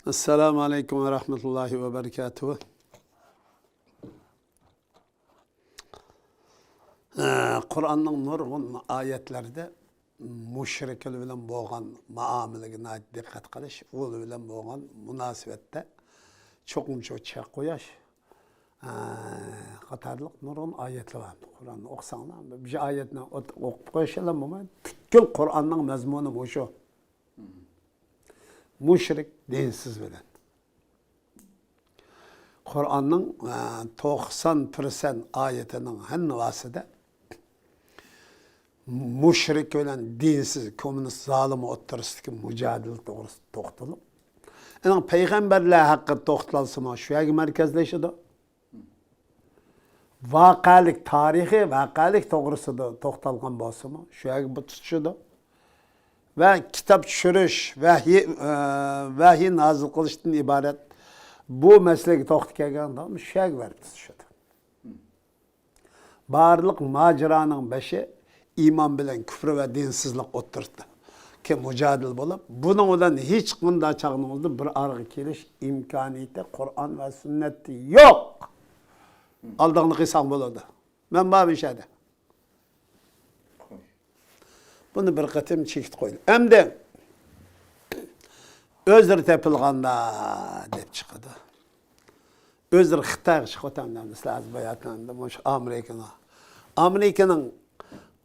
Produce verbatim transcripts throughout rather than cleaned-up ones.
ئەسسالامۇ ئەلەيكۇم ۋە رەھمەتۇللاھى ۋە بەرىكاتۇھۇ. ئە، قۇرئاننىڭ نۇرغۇن ئايەتلىرىدە مۇشرىكلار بىلەن بولغان مۇئامىلىگە ناھايىتى دىققەت قىلىش، ئۇلار بىلەن بولغان مۇناسىۋەتتە چوقۇمچە چەك قويۇش، ئە، قاتارلىق نۇرغۇن ئايەتلەر بار. قۇرئاننى ئوقۇساڭلار، بىر ئايەتنى ئوت-، ئوقۇپ قويۇشلا بولمايدۇ. پۈتكۈل قۇرئاننىڭ مەزمۇنى مۇشۇ. مۇشرىك، دىنسىز بىلەن. قۇرئاننىڭ، ئە، توقسان پىرسەنت ئايىتىنىڭ ھەممىسىدە مۇشرىك بىلەن دىنسىز، كوممۇنىست، زالىم ئوتتۇرىسىدىكى مۇجادىلە توغرىسىدا توختىلىپ، ئەنە پەيغەمبەرلەر ھەققىدە توختالسىمۇ، شۇ يەرگە مەركەزلىشىدۇ. ۋەقەلىك، تارىخىي ۋەقەلىك توغرىسىدا توختالغان بولسىمۇ، شۇ يەرگە بۇ تۇتىشىدۇ. ۋە كىتاب چۈشۈرۈش، ۋەھىي، ئە، ۋەھىي نازىل قىلىشتىن ئىبارەت بۇ مەسىلىگە توختى كەلگەندە، شۇ يەرگە بېرىپ تۇتىشىدۇ. بارلىق ماجىرانىڭ بېشى ئىمان بىلەن كۈفر ۋە دىنسىزلىق ئوتتۇرىسىدىكى مۇجادىلە بولۇپ، بۇنىڭ بىلەن ھېچقانداق چاغنىڭىزدا بىر ئارىغا كېلىش ئىمكانىيىتى قۇرئان ۋە سۈننەتتە يوق. ئالدىڭنى قىلساڭ بولىدۇ. مەن بار مۇشۇ يەردە. بۇنى بىر قېتىم چېكىت قويدۇم. ئەمدى ئۆزرە تېپىلغاندا دەپ چىقىدۇ. ئۆزرە خىتايغا چىقىۋاتامدۇ ئەمدى سىلەر ھازىر باياتىندا مۇشۇ ئامېرىكىنىڭ، ئامېرىكىنىڭ،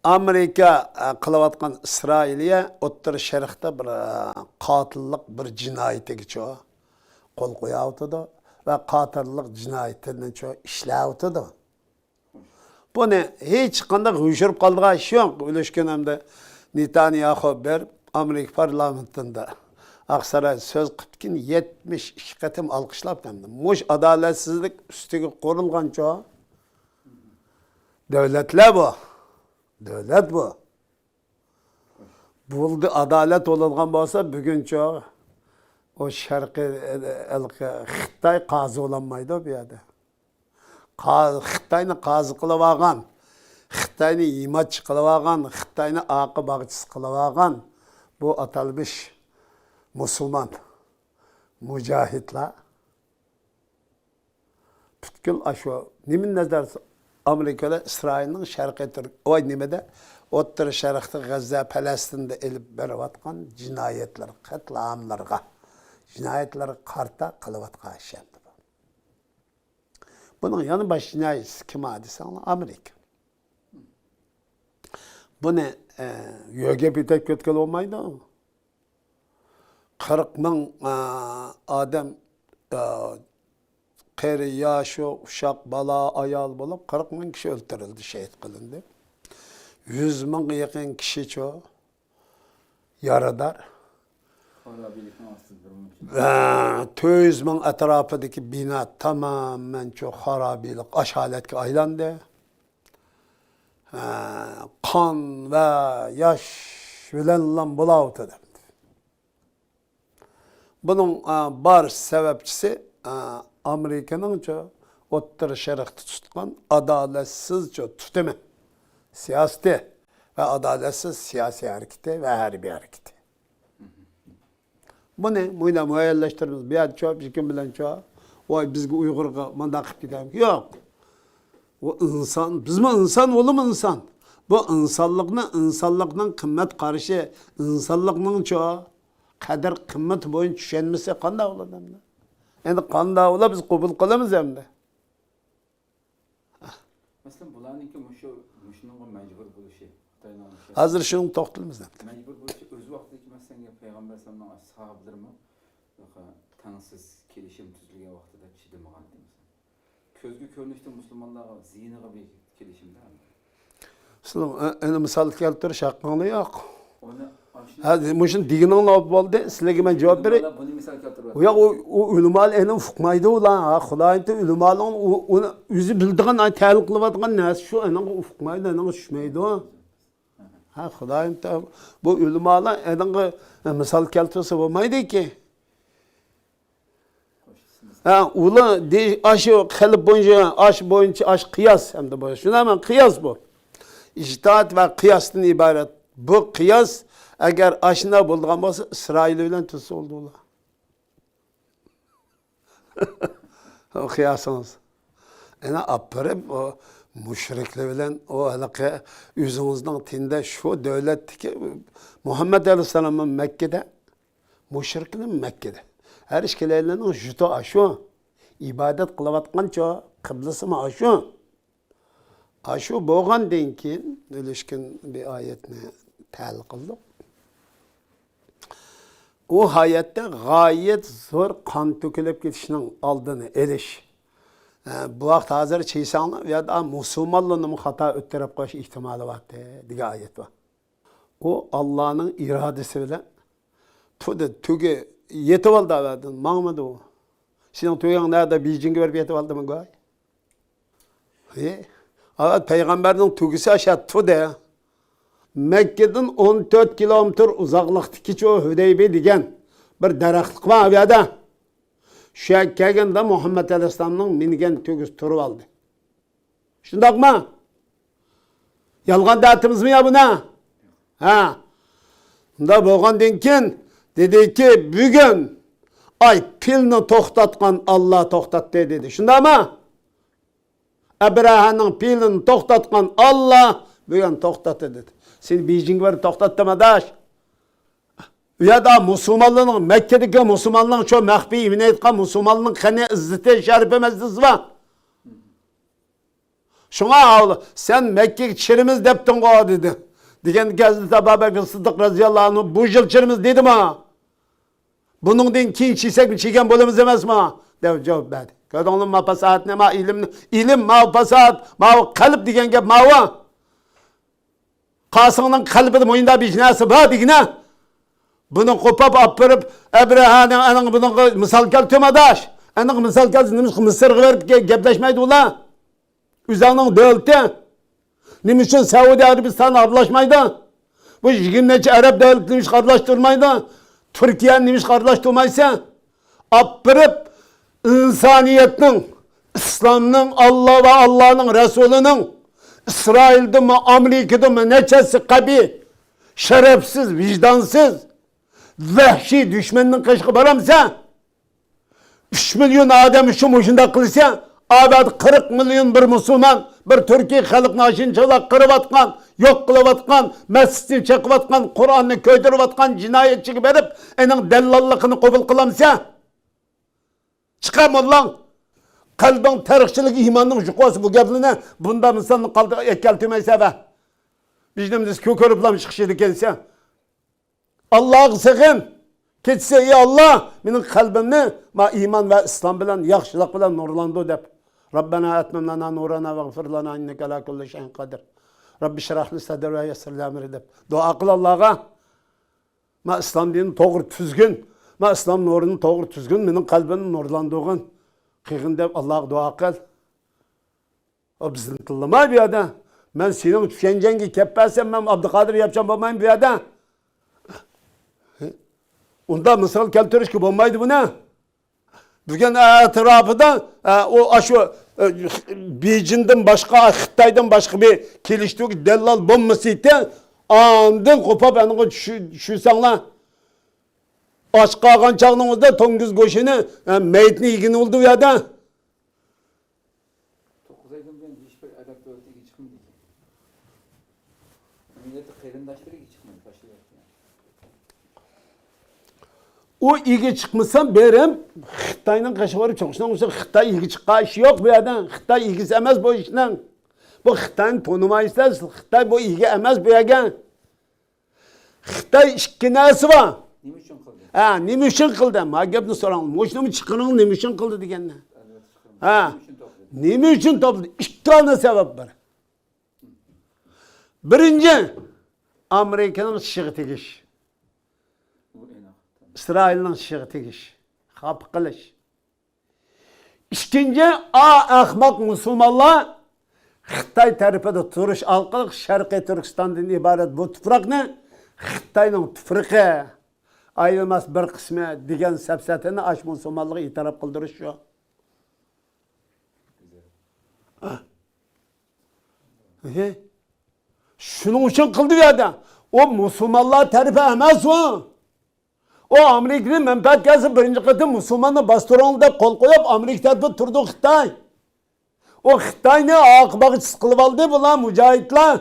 ئامېرىكا، ئە، قىلىۋاتقان ئىسرائىلىيە ئوتتۇرا شەرقتە بىر، ئە، قاتىللىق بىر جىنايىتىگىچۇ قول قوياۋاتىدۇ ۋە قاتىللىق جىنايىتىنىچۇ ئىشلەۋاتىدۇ. بۇنى ھېچقانداق يوشۇرۇپ قالىدىغان ئىش يوق. ئۆلۈشكۈن ئەمدى نېتانياخۇ بېرىپ، ئامېرىكا پارلامېنتىندا، ئاقسارايدا سۆز قىپتىكىن يەتمىش ئىككى قېتىم ئالقىشلاپ، ئەمدى مۇشۇ ئادالەتسىزلىك ئۈستىگە قۇرۇلغانچۇ دۆلەتلەر بۇ. دۆلەت بۇ. بولدى، ئادالەت بولىدىغان بولسا، بۈگۈنچۇ ئۇ شەرقىي، ئە، ئە، خىتاي قازى بولالمايدۇ بۇ يەردە. قا-، خىتاينى قازى قىلىۋالغان، خىتاينى يېمەكچى قىلىۋالغان، خىتاينى ئاقا باغچىسى قىلىۋالغان بۇ ئاتالمىش مۇسۇلمان مۇجاھىدلار پۈتكۈل ئاشۇ نېمە نەزەر، ئامېرىكا بىلەن ئىسرائىلنىڭ شەرقىي تۈرك، ۋاي نېمىدە، ئوتتۇرا شەرقتە غەززە، پەلەستىندە ئېلىپ بېرىۋاتقان جىنايەتلەر، قەتلىئاملىرىغا، جىنايەتلەرگە قارىتا قىلىۋاتقان ئىش ئەمدى بۇ. بۇنىڭ يەنە باش جىنايەتچىسى كىم دېسەڭلار، ئامېرىكا. بۇنى، ئە، يۆگەپ يېتەككە ئۆتكىلى بولمايدۇ. قىرىق مىڭ، ئە، ئادەم، ئە، قېرى، ياشۇ، ئۇششاق، بالا، ئايال بولۇپ، قىرىق مىڭ كىشى ئۆلتۈرۈلدى، شېھىت قىلىندى. يۈز مىڭغا يېقىن كىشىچۇ يارىدار. خارابىلىكنىڭ ئاستىدا بىر مۇنچە. ۋە تۆت يۈز مىڭ ئەتراپىدىكى بىنا تامامەنچۇ خارابىلىك، ئاش ھالەتكە ئايلاندى. ھە، قان ۋە ياش بىلەنلا بولاۋاتىدۇ. بۇنىڭ، ئە، بار سەۋەبچىسى، ئە، ئامېرىكىنىڭچۇ ئوتتۇرا شەرقتە تۇتقان ئادالەتسىزچۇ تۇتۇمى، سىياسىتى ۋە ئادالەتسىز سىياسىي ھەرىكىتى ۋە ھەربىي ھەرىكىتى. بۇنى مۇنداق مۇئەييەنلەشتۈرىمىز. بۇ يەردە چوپ، ھېچكىم بىلەن چوپ، ۋاي، بىزگە ئۇيغۇرغا مۇنداق قىلىپ كېتەمىز. يوق. ئۇ ئىنسان، بىزمۇ ئىنسان، ئۇلىمۇ ئىنسان. بۇ ئىنسانلىقنى، ئىنسانلىقنىڭ قىممەت قارىشى، ئىنسانلىقنىڭچۇ قەدىر قىممىتى بويىچە چۈشەنمىسە قانداق بولىدۇ ئەمدى؟ ئەمدى قانداق بولۇپ بىز قوبۇل قىلىمىز ئەمدى؟ مەسىلەن، بۇلارنىڭكى مۇشۇ، مۇشۇنىڭغا مەجبۇر بولۇشى، خىتاينىڭ مۇشۇ. ھازىر شۇنىڭغا توختىلىمىز ئەمدى. مەجبۇر بولۇشى ئۆز ۋاقتىدىكى، مەسىلەن، پەيغەمبەر ئەلەيھىسسالامنىڭ ئەسھابلىرىمۇ تەڭسىز كېلىشىم تۈزۈلگەن ۋاقتىدا چىدىمىغان، مەسىلەن. كۆزگە كۆرۈنۈشتە مۇسۇلمانلارغا زىيىنىغا بىر كېلىشىمدە. سىلەر ئە-، ئەنە مىسال كەلتۈرۈش ھەققىڭلار يوق. ئۇنى ئاشۇ ھە، مۇشۇنى دېگىنىڭلار بولدى، سىلەرگە مەن جاۋاب بېرەي. بۇنى مىسال كەلتۈرۈۋاتىدۇ. ياق، ئۇ، ئۇ ئۆلىمالار ئەنە ئۇقمايدۇ ئۇلار. ھە، خۇدايىم ئۇلىمالارنىڭ ئۇ، ئۇنى ئۆزى بىلىدىغان، ھە، تەلىق قىلىۋاتقان نەرسە شۇ، ئەنىڭغا ئۇقمايدۇ، ئەنىڭغا چۈشمەيدۇ. ھە، خۇدايىم، بۇ ئۆلىمالار ئەنىڭغا، ھە، مىسال كەلتۈرسە بولمايدىكى. ھە، ئۇلار دېيىش، ئاشۇ خىلىپ بويىچە، ئاشۇ بويىچە، ئاشۇ قىياس، ئەمدى بۇ، شۇنداقمۇ؟ قىياس بۇ. ئىجتىھات ۋە قىياستىن ئىبارەت. بۇ قىياس، ئەگەر ئاشۇنداق بولىدىغان بولسا، ئىسرائىل بىلەن تۇتسا بولدى ئۇلار. ئوقۇياسىڭىز. ئەنە ئاپىرىپ، ئۇ مۇشرىكلار بىلەن ئۇ ھېلىقى ئۆزىڭىزنىڭ تېنىدە شۇ دۆلەتتىكى مۇھەممەد ئەلەيھىسسالاممۇ مەككىدە، مۇشرىكلار مەككىدە. ھەر ئىككىلەيلەننىڭ يۇرتى ئاشۇ. ئىبادەت قىلىۋاتقانچۇ، قىبلىسىمۇ ئاشۇ. ئاشۇ بولغاندىن كېيىن ئۆلۈشكۈن بىر ئايەتنى تەھلىل قىلدۇق. ئۇ ھاياتتا غايەت زور قان تۆكۈلۈپ كېتىشنىڭ ئالدىنى ئېلىش. ئە، بۇ ۋاقىت ھازىر چىيساڭلار، ئۇ يەردە مۇسۇلمانلارنىمۇ خاتا ئۆتتۈرۈپ قويۇش ئېھتىمالى بارتى، دېگەن ئايەت بار. ئۇ ئاللانىڭ ئىرادىسى بىلەن تۇدى، تۈگى يېتىۋالدى ئەۋەدىن، ماڭمىدى ئۇ. سېنىڭ تۈگىڭ نەدە؟ بېيجىڭگە بېرىپ يېتىۋالدىمۇ گاي؟ ھې؟ ئەۋەت پەيغەمبەرنىڭ تۈگىسى ئاشا تۇدى. مەككىدىن ئون تۆت كىلومېتىر ئۇزاقلىقتىكىچۇ ھۈدەيبىي دېگەن بىر دەرەخلىك بار ئۇ يەردە. شۇ يەرگە كەلگەندە مۇھەممەد ئەلەيھىسسالامنىڭ مىنگەن تۈگىسى تۇرۇۋالدى. شۇنداقمۇ؟ يالغان دەتىمىزمۇ يا بۇنى؟ ھە. شۇنداق بولغاندىن كېيىن دېدىكى، بۈگۈن ئاي پىلنى توختاتقان ئاللا توختاتتى دېدى. شۇنداقمۇ؟ ئەبرەھەنىڭ پىلىنى توختاتقان ئاللا بۈگۈن توختاتتى دېدى. سېنى بېيجىڭگە بېرىپ توختاتتىم ئاداش. ئۇ يەردە مۇسۇلمانلارنىڭ، مەككىدىكى مۇسۇلمانلارنىڭ، شۇ مەخپىي ئىمىن ئېيتقان مۇسۇلمانلارنىڭ قېنى، ئىززىتى، شەرىپى، مەززىسى بار. شۇڭا ئاۋۇ، سەن مەككىگە چىرىمىز دەپتىڭغۇ دېدى. دېگەندىكىن ھەزرىتى ئەبۇ بەكرى سىددىق رەزىياللاھۇ ئەنھۇ بۇ يىل چىرىمىز دېدىمۇ؟ بۇنىڭدىن كېيىن چىيسەكمۇ چىيگەن بولىمىز ئەمەسمۇ؟ دەپ جاۋاب بەردى. كۆردۈڭلارمۇ ما پاساھەتنى، ما ئىلىمنى، ئىلىم ما پاساھەت، ما قەلب دېگەن گەپ ماۋۇ. قاسىڭنىڭ قەلبىدە مۇيۇنداق بىر نەرسە بار دېگىنە. بۇنى قوپاپ ئاپىرىپ، ئەبرەھەنىڭ ئەنىڭ بۇنىڭغا مىسال كەلتۈرمە ئاداش. ئەنىڭ مىسال كەلسە نېمىشقا مىسىرغا بېرىپ گە-، گەپلەشمەيدۇ ئۇلار؟ ئۆزۈڭنىڭ دۆلىتى. نېمە ئۈچۈن سەئۇدى ئەرەبىستان ئارىلاشمايدۇ؟ بۇ يىگىرمە نەچچە ئەرەب دۆلىتىنى نېمىشقا ئارىلاشتۇرمايدۇ؟ تۈركىيەنى نېمىشقا ئارىلاشتۇرمايسەن؟ ئاپىرىپ، ئىنسانىيەتنىڭ، ئىسلامنىڭ، ئاللا ۋە ئاللانىڭ رەسۇلىنىڭ، ئىسرائىلدىنمۇ، ئامېرىكىدىنمۇ نەچچىسى قەبىھ، شەرەپسىز، ۋىجدانسىز، ۋەھشىي دۈشمەننىڭ قېشىغا بارامسەن؟ ئۈچ مىليون ئادەم شۇ مۇشۇنداق قىلسا، ئاۋەدە قىرىق مىليون بىر مۇسۇلمان، بىر تۈركىي خەلقنى ئاشۇنچىلا قىرىۋاتقان، يوق قىلىۋاتقان، مەسچىتنى چېقىۋاتقان، قۇرئاننى كۆيدۈرۈۋاتقان جىنايەتچىگە بېرىپ، ئېنىڭ دەللاللىقىنى قوبۇل قىلامسەن؟ چىقار موللاڭ. قەلبىڭ تەرىقچىلىك ئىماننىڭ يۇقىسى بۇ گەپلىرىنى بۇنداق مىسالنى قالدۇر ئەكەلتۈرمەيسەن ۋە بىزنى كۆكۈرۈپلام چىقىشىدىكەنسەن. ئاللاغا سېغىن. كېچىسى، ئى ئاللا، مېنىڭ قەلبىمنى ما ئىمان ۋە ئىسلام بىلەن، ياخشىلىق بىلەن نۇرلاندۇر دەپ. رەببەنا ئەتمىم لەنا نۇرەنا ۋەغفىر لەنا ئىننەكە ئەلا كۇللى شەيئىن قەدىر. رەببى شرەھ لى سەدرى ۋە يەسسىر لى ئەمرى دەپ دۇئا قىل ئاللاغا. ما ئىسلام دىنى توغرا تۈزگۈن، ما ئىسلام نۇرىنى توغرا تۈزگۈن، مېنىڭ قەلبىمنى نۇرلاندۇرغىن قىلغىن دەپ ئاللاغا دۇئا قىل. ئۇ بىزنى تىللىماي بۇ يەردە. مەن سېنىڭ چۈشەنچەڭگە كەپ بەرسەم، مەن ئابدۇقادىر ياپچان بولمايمەن بۇ يەردە. ئۇنداق مىسال كەلتۈرۈشكە بولمايدۇ بۇنى. بۈگۈن ئەتراپىدا، ئە، ئۇ، ئاشۇ، ئە، بېيجىڭدىن باشقا، خىتايدىن باشقا بىر كېلىشتۈرگۈچ دەللال بولمىسا ئىدى، ئاندىن قوپاپ ئانىغا چۈشۈ-، چۈشۈرسەڭلار. ئاچ قالغان چاغنىڭىزدا توڭگۇز گۆشىنى، ئە، مېيىتنى يېگىنى بولدى ئۇ يەردە. توققۇز ئايدىن بۇيان ھېچبىر ئەرەب دۆلىتى ئىگە چىقمىدى. مىللەتنىڭ قېرىنداشلىرى ئىگە چىقمىدى، تاشلىۋەتتى. ئۇ ئىگە چىقمىسا، بېرىپ خىتاينىڭ قېشىغا بېرىپ چوقۇشنىڭ ئۈچۈن خىتاي ئىگە چىققان ئىش يوق بۇ يەردە. خىتاي ئىگىسى ئەمەس بۇ ئىشنىڭ. بۇ خىتاينى تونۇمايسىز. خىتاي بۇ ئىگە ئەمەس بۇ يەرگە. خىتاي ئىككى نەرسە بار. نېمە ئۈچۈن قىلدى؟ ھە، نېمە ئۈچۈن قىلدى؟ ما گەپنى سوراڭ. مۇشۇنىمۇ چىقىرىڭ، نېمە ئۈچۈن قىلدى دېگەننى. ھە. نېمە ئۈچۈن توپلىدى؟ ئىككى دانە سەۋەب بار. بىرىنچى، ئامېرىكىنىڭ چىشىغا تېگىش. ئىسرائىلنىڭ چىشىغا تېگىش. خاپا قىلىش. ئىككىنچى، ئا ئەخمەق مۇسۇلمانلار خىتاي تەرىپىدە تۇرۇش ئارقىلىق شەرقىي تۈركىستاندىن ئىبارەت بۇ تۇپراقنى خىتاينىڭ تۇپرىقى، ئايرىلماس بىر قىسمى دېگەن سەپسەتىنى ئاش مۇسۇلمانلارغا ئېتىراپ قىلدۇرۇش شۇ. ئىھى. شۇنىڭ ئۈچۈن قىلدى بۇ يەردە. ئۇ مۇسۇلمانلار تەرىپى ئەمەس ئۇ. ئۇ ئامېرىكىدىن مەنپەئەت كەلسە، بىرىنچى قېتىم مۇسۇلماننى باستۇرۇڭ دەپ قول قويۇپ، ئامېرىكا تەرىپىدە تۇرىدۇ خىتاي. ئۇ خىتاينى ئارقا باغچىسى قىلىۋالدى بۇلار مۇجاھىدلار،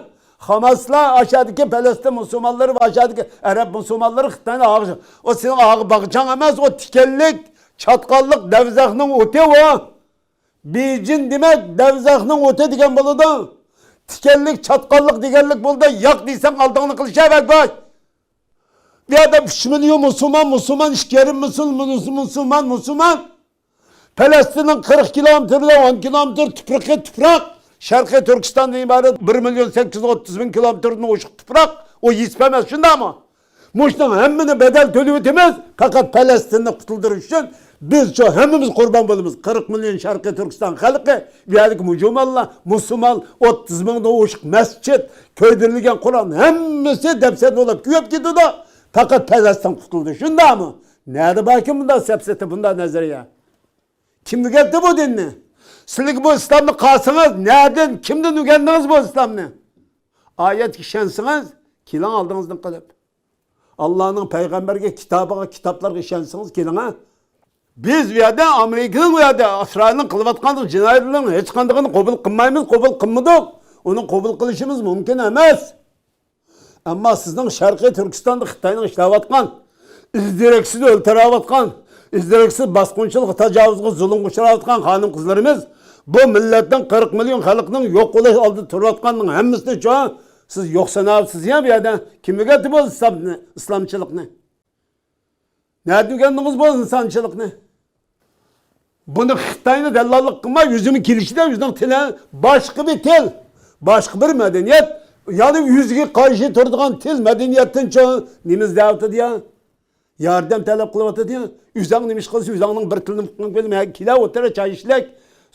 خاماسلار، ئاشادىكى پەلەستىن مۇسۇلمانلىرى ۋە ئاشادىكى ئەرەب مۇسۇلمانلىرى خىتاينى ئارقا، ئۇ سېنىڭ ئارقا باغچاڭ ئەمەس، ئۇ تىكەنلىك، چاتقاللىق، دەۋزەخنىڭ ئوتى ئۇ. بېيجىن دېمەك، دەۋزەخنىڭ ئوتى دېگەن بولىدۇ. تىكەنلىك، چاتقاللىق دېگەنلىك بولىدۇ. ياق دېسەڭ ئالدىڭنى قىلىش ئەۋەتمەي. بۇ يەردە ئۈچ مىليون مۇسۇلمان، مۇسۇلمان، ئىككى يېرىم مىليون مۇسۇلمان، مۇسۇلمان. پەلەستىننىڭ قىرىق كىلومېتىر بىلەن ئون كىلومېتىر تۇپرىقى تۇپراق. شەرقىي تۈركىستاندىن ئىبارەت بىر مىليون سەككىز يۈز ئوتتۇز مىڭ كىلومېتىردىن ئوشۇق تۇپراق. ئۇ يېسىپ ئەمەس، شۇنداقمۇ؟ مۇشۇنىڭ ھەممىنى بەدەل تۆلىۋېتىمىز، پەقەت پەلەستىننى قۇتۇلدۇرۇش ئۈچۈن. بىزچۇ ھەممىمىز قۇربان بولىمىز. قىرىق مىليون شەرقىي تۈركىستان خەلقى، بۇ يەردىكى مۇسۇلمانلار، مۇسۇلمان، ئوتتۇز مىڭدىن ئوشۇق مەسچىت، كۆيدۈرۈلگەن قۇرئان، ھەممىسى دەپسەندە بولۇپ كۆيۈپ كېتىدۇ. پەقەت پەلەستىن قۇتۇلدى. شۇنداقمۇ؟ نەدە باركىن بۇنداق سەپسەتە، بۇنداق نەزەرىيە؟ كىم ئۆگەتتى بۇ دىننى؟ سىلىگە بۇ ئىسلامنى قالسىڭىز، نەدىن، كىمدىن ئۆگەندىڭىز بۇ ئىسلامنى؟ ئايەتكە ئىشەنسىڭىز، كېلىڭ ئالدىڭىزدىن قىلىپ. ئاللانىڭ پەيغەمبەرگە، كىتابىغا، كىتابلارغا ئىشەنسىڭىز، كېلىڭە. بىز بۇ يەردە ئامېرىكىنىڭ بۇ يەردە ئىسرائىلنىڭ قىلىۋاتقان جىنايەتلىرىنىڭ ھېچقاندىقىنى قوبۇل قىلمايمىز، قوبۇل قىلمىدۇق. ئۇنى قوبۇل قىلىشىمىز مۇمكىن ئەمەس. ئەمما سىزنىڭ شەرقىي تۈركىستاندا خىتاينىڭ ئىشلەۋاتقان، ئىز دېرەكسىز ئۆلتۈرۈۋاتقان، ئىز دېرەكسىز باسقۇنچىلىققا، تاجاۋۇزغا، زۇلۇمغا ئۇچراۋاتقان خانىم قىزلىرىمىز، بۇ مىللەتنىڭ قىرىق مىليون خەلقنىڭ يوق بولۇش ئالدىدا تۇرۇۋاتقاننىڭ ھەممىسىنى چۇ، سىز يوق ساناۋسىز يا بۇ يەردە. كىم ئۆگەتتى بۇ ئىسلامنى، ئىسلامچىلىقنى؟ نەدە ئۆگەندىڭىز بۇ ئىنسانچىلىقنى؟ بۇنى خىتاينى دەللاللىق قىلماي، ئۆزىمۇ كېلىشىدە ئۆزىنىڭ تىلى، باشقا بىر تىل، باشقا بىر مەدەنىيەت، يەنى ئۆزىگە قارشى تۇرىدىغان تىل، مەدەنىيەتتىن چوڭ نېمە ئىزدەۋاتىدۇ يا؟ ياردەم تەلەپ قىلىۋاتىدۇ يا؟ ئۆزۈڭ نېمە ئىش قىلسا، ئۆزۈڭنىڭ بىر تىلىنى ئۇققۇڭ كېلىدۇ. ھە، كېلە ئوتتۇرا چاي ئىشلەك،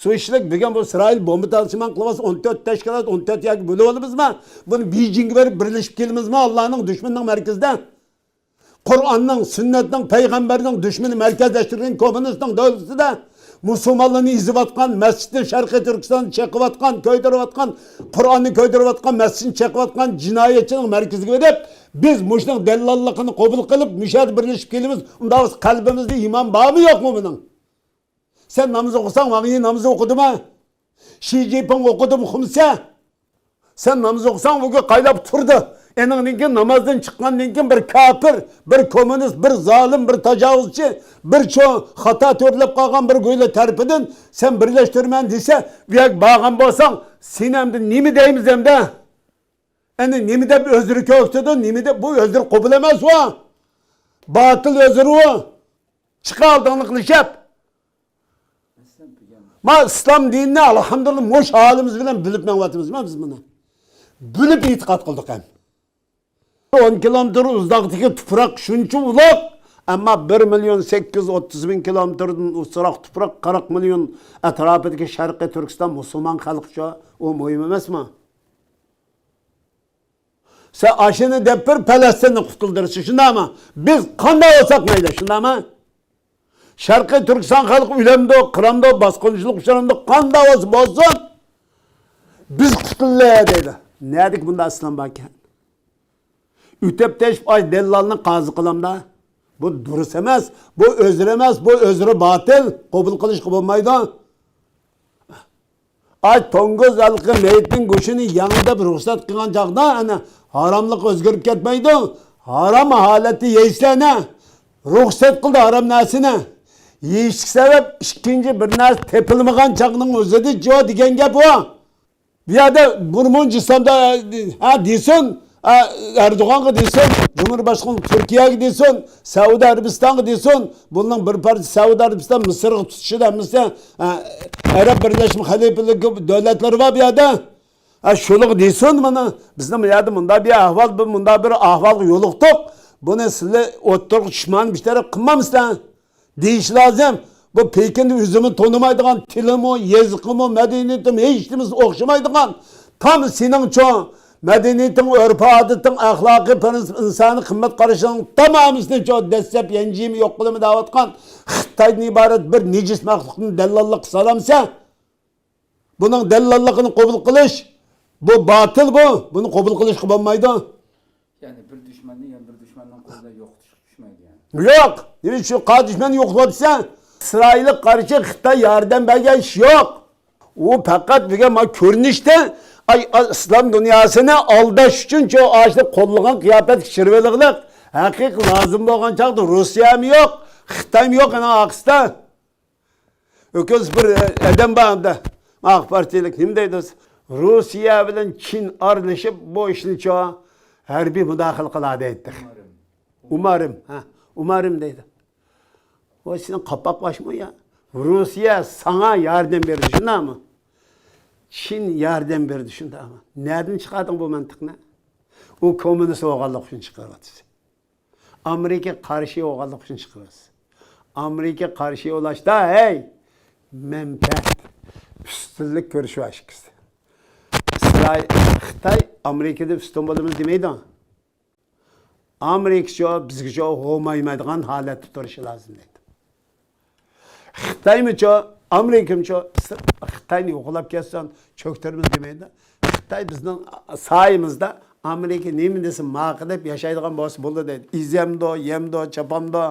سۇ ئىشلەك، بۈگۈن بۇ ئىسرائىل بومبا تارتىشىمان قىلىۋاتسا، ئون تۆت تەشكىلات، ئون تۆت يەرگە بۆلۈۋالىمىزما؟ بۇنى بېيجىڭگە بېرىپ بىرلىشىپ كېلىمىزما؟ ئاللانىڭ دۈشمىنىنىڭ مەركىزىدە. قۇرئاننىڭ، سۈننەتنىڭ، پەيغەمبەرنىڭ دۈشمىنى مەركەزلەشتۈرگەن كوممۇنىستنىڭ دۆلىتىدە مۇسۇلمانلارنى ئېزىۋاتقان، مەسچىتنى شەرقىي تۈركىستاندا چېقىۋاتقان، كۆيدۈرۈۋاتقان، قۇرئاننى كۆيدۈرۈۋاتقان، مەسچىتنى چېقىۋاتقان جىنايەتچىنىڭ مەركىزىگە بېرىپ، بىز مۇشۇنىڭ دەللاللىقىنى قوبۇل قىلىپ، مۇشۇ يەردە بىرلىشىپ كېلىمىز. ئۇنداق بولسا قەلبىمىزدە ئىمان بارمۇ يوقمۇ بۇنىڭ؟ سەن ناماز ئوقۇساڭ، ۋاڭ يى نامىزى ئوقۇدىمۇ؟ شى جىنپىڭ ئوقۇدىمۇ خۇمسە؟ سەن ناماز ئوقۇساڭ، بۇ قايلاپ تۇردى. ئېنىڭدىن كېيىن، نامازدىن چىققاندىن كېيىن بىر كاپىر، بىر كوممۇنىست، بىر زالىم، بىر تاجاۋۇزچى، بىر چوڭ خاتا تۆرىلەپ قالغان بىر گويلا تەرىپىدىن سەن بىرلەشتۈرىمەن دېسە، بۇ يەرگە بارغان بولساڭ، سېنى ئەمدى نېمە دەيمىز ئەمدى؟ ئەنە نېمە دەپ ئۆزلىرى كۆرسىتىدۇ، نېمە دەپ، بۇ ئۆزلىرى قوبۇل ئەمەس ئۇ. باتىل ئۆزلىرى ئۇ. چىقە ئالدىڭلىق قىلىشىپ. ما ئىسلام دىنىنى، ئەلھەمدۇلىللا، مۇشۇ ھالىمىز بىلەن بىلىپ مېڭىۋاتىمىز، ما بىز بۇنى. بىلىپ ئېتىقاد قىلدۇق ھەم. ئون كىلومېتىر ئۇزاقلىقتىكى تۇپراق شۇنچە ئۇلۇغ، ئەمما بىر مىليون سەككىز يۈز ئوتتۇز مىڭ كىلومېتىردىن ئۇزاق تۇپراق، قىرىق مىليون ئەتراپىدىكى شەرقىي تۈركىستان مۇسۇلمان خەلقىچۇ، ئۇ مۇھىم ئەمەسمۇ؟ سەن ئاشۇنى دەپ بېرىپ پەلەستىننى قۇتۇلدۇرىسەن، شۇنداقمۇ؟ بىز قانداق بولساق مەيلى، شۇنداقمۇ؟ شەرقىي تۈركىستان خەلقى ئۆلەمدۇ، قىرامدۇ، باسقۇنچىلىق ئۇچرامدۇ، قانداق بولسا بولسۇن، بىز قۇتۇلدى دەيدۇ. نەدىكى بۇنداق ئىسلام باركەن؟ ئۆتۈپ تېشىپ ئاي دەللالنى قازى قىلامدا. بۇ دۇرۇس ئەمەس، بۇ ئۆزرە ئەمەس، بۇ ئۆزرە باتىل، قوبۇل قىلىشقا بولمايدۇ. ئاي توڭگۇز ھېلىقى مېيىتنىڭ گۆشىنى يەڭ دەپ رۇخسەت قىلغان چاغدا، ئەنە، ھاراملىققا ئۆزگىرىپ كەتمەيدۇ. ھارام ھالەتتە يەيسىلەر، ئەنە، رۇخسەت قىلدى ھارام نەرسىنى. يېيىشلىك سەۋەب ئىككىنچى بىر نەرسە تېپىلمىغان چاغنىڭ ئۆزىدە جۇ دېگەن گەپ ئۇ. بۇ يەردە بۇرمۇنچە ئىسلامدا، ھە، دېسۇن، ھە، ئەردوغانغا دېسۇن، جۇمھۇرباشقانلىق تۈركىيەگە دېسۇن، سەئۇدى ئەرەبىستانغا دېسۇن، بۇنىڭ بىر پارچە سەئۇدى ئەرەبىستان مىسىرغا تۇتۇشىدا ھەممىسى، ھە، ئەرەب بىرلەشمە خەلىپىلىكى دۆلەتلىرى بار بۇ يەردە. ھە، شۇلىغا دېسۇن، مانا، بىزنىڭ بۇ يەردە مۇنداق بىر ئەھۋال، بىر مۇنداق بىر ئەھۋالغا يولۇقتۇق. بۇنى سىلەر ئوتتۇرىغا چۈشمەن بىر تەرەپ قىلمامسىلەر؟ دېيىش لازىم. بۇ پېكىننى ئۆزىمۇ تونۇمايدىغان، تىلىمۇ، يېزىقىمۇ، مەدەنىيىتىمۇ ھېچنېمىسى ئوخشىمايدىغان، تام سېنىڭچۇ مەدەنىيىتىڭ، ئۆرپ-ئادىتىڭ، ئەخلاقىي پىرىنسىپ، ئىنسانىي قىممەت قارىشىڭ تامامىسىنى چۇ دەسسەپ يەنجىيمۇ يوق قىلىمەن دەۋاتقان خىتايدىن ئىبارەت بىر نىجىس مەخلۇقنى دەللاللىققا سالامسەن؟ بۇنىڭ دەللاللىقىنى قوبۇل قىلىش، بۇ باتىل بۇ، بۇنى قوبۇل قىلىشقا بولمايدۇ. يەنى بىر دۈشمەننى يەنە بىر دۈشمەننىڭ قولىدا يوقىتىشقا چۈشمەيدۇ يەنى. يوق. نېمە ئۈچۈن قارا دۈشمەن يوقلاپسەن؟ ئىسرائىلغا قارشى خىتاي ياردەم بەرگەن ئىش يوق. ئۇ پەقەت بۈگۈن مانا كۆرۈنۈشتە، ئاي، ئىسلام دۇنياسىنى ئالداش ئۈچۈن شۇ ئاشۇ قوللىغان قىياپەتكە چىرىۋېلىغلىق. ھەقىقىي لازىم بولغان چاغدا روسىيەمۇ يوق، خىتايمۇ يوق ئۇنىڭ ئارقىسىدا. ئۆكۈز بىر ئادەم بار ئەمدى. ئاق پارتىيىلىك نېمە دەيدۇ؟ روسىيە بىلەن چىن ئارىلىشىپ بۇ ئىشنى شۇ ھەربىي مۇداخىلە قىلا دەيدۇ. ئۇمارىم، ھە، ئۇمارىم دەيدۇ. ۋاي، سېنىڭ قاپاق باشمۇ يا؟ روسىيە ساڭا ياردەم بەردى، شۇنداقمۇ؟ چىن ياردەم بەردى، شۇنداقمۇ؟ نەدىن چىقاردىڭ بۇ مەنتىقنى؟ ئۇ كوممۇنىست بولغانلىقى ئۈچۈن چىقىرىۋاتىسەن. ئامېرىكا قارشى بولغانلىقى ئۈچۈن چىقىرىۋاتىسەن. ئامېرىكا قارشى بولۇشتا، ھەي، مەنپەئەت، ئۈستۈنلۈك كۆرۈشۈۋاتىدۇ ئىككىسى. ئىسرائىل، خىتاي ئامېرىكىدىن ئۈستۈن بولىمىز دېمەيدۇ. ئامېرىكىچۇ، بىزگىچۇ ھومايمايدىغان ھالەتتە تۇرۇشى لازىم دەيدۇ. خىتايمىچۇ، ئامېرىكىمىچۇ، خىتاينى يوقلاپ كەتسۇن، چۆكتۈرىمىز دېمەيدۇ. خىتاي بىزنىڭ سايىمىزدا، ئامېرىكا نېمە دېسە ماقۇل دەپ ياشايدىغان بولسا بولدى دەيدۇ. ئېزەمدۇ، يەمدۇ، چاپامدۇ،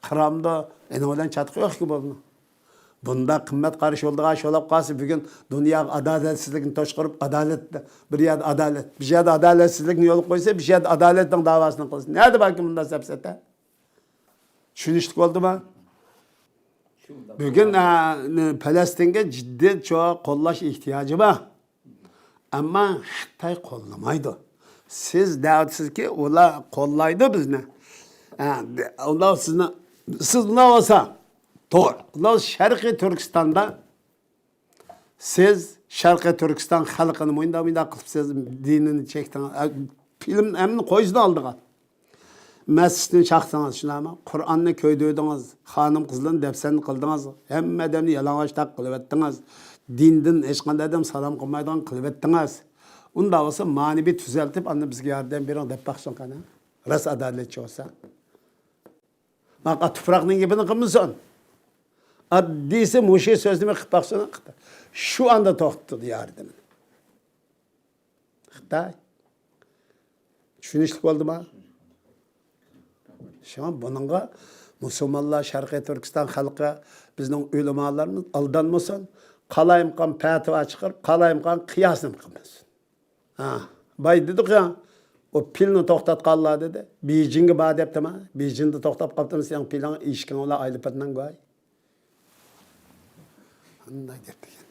قىرامدۇ، ئېنىڭ بىلەن چاتىقى يوقكى بولىدۇ. بۇنداق قىممەت قارىشى بولىدىغان ئىش بولۇپ قالسا، بۈگۈن دۇنياغا ئادالەتسىزلىكنى توشقۇرۇپ، ئادالەت، بىر يەردە ئادالەت، بىر يەردە ئادالەتسىزلىكنى يولغا قويسا، بىر يەردە ئادالەتنىڭ داۋاسىنى قىلسا، نەدە باركى بۇنداق سەپسەتە؟ چۈشىنىشلىك بولدىمۇ؟ بۈگۈن، ئە، پەلەستىنگە جىددىي چوڭ قوللاش ئېھتىياجى بار. ئەمما خىتاي قوللىمايدۇ. سىز دەۋاتىسىزكى، ئۇلار قوللايدۇ بىزنى. ھە، ئۇلار سىزنى، سىز ئۇلار بولسا، توغرا. ئۇلار شەرقىي تۈركىستاندا سىز شەرقىي تۈركىستان خەلقىنى مۇنداق، مۇنداق قىلىپ سىز دىنىنى چەكتىڭىز. ھە، فىلىم ھەممىنى قويسىدۇ ئالدىغا. مەسچىتنى چاقتىڭىز، شۇنداقمۇ؟ قۇرئاننى كۆيدۈردىڭىز، خانىم-قىزلارنى دەپسەندە قىلدىڭىز، ھەممە ئادەمنى يالىڭاچ تاق قىلىۋەتتىڭىز، دىندىن ھېچقانداق ئادەم سالام قىلمايدىغان قىلىۋەتتىڭىز. ئۇنداق بولسا، مانىۋى تۈزەلتىپ، ئاندىن بىزگە ياردەم بېرىڭ دەپ باقسۇن قېنى. راست ئادالەتچى بولسا. ماقا تۇپراقنىڭ گېپىنى قىلمىسۇن. ئاددىيسى مۇشۇ سۆزنى قىلىپ باقسۇن. شۇ ئاندا توختىتىدۇ ياردىمىنى. خىتاي. چۈشىنىشلىك بولدىما؟ شۇڭا بۇنىڭغا مۇسۇلمانلار، شەرقىي تۈركىستان خەلقى، بىزنىڭ ئۆلىمالىرىمىز ئالدانمىسۇن، قالايمىقان پەتىۋا چىقىرىپ، قالايمىقان قىياسنى قىلمىسۇن. ھە، باي دېدۇق يا، ئۇ پىلنى توختاتقانلار دېدى. بېيجىڭغا بار دەپتىما؟ بېيجىڭدا توختاپ قاپتىمۇ سېنىڭ پىلىڭ، ئېشىكىڭ بىلەن ئايلىپاتنىڭ گاي. قانداق گەپ دېگەن؟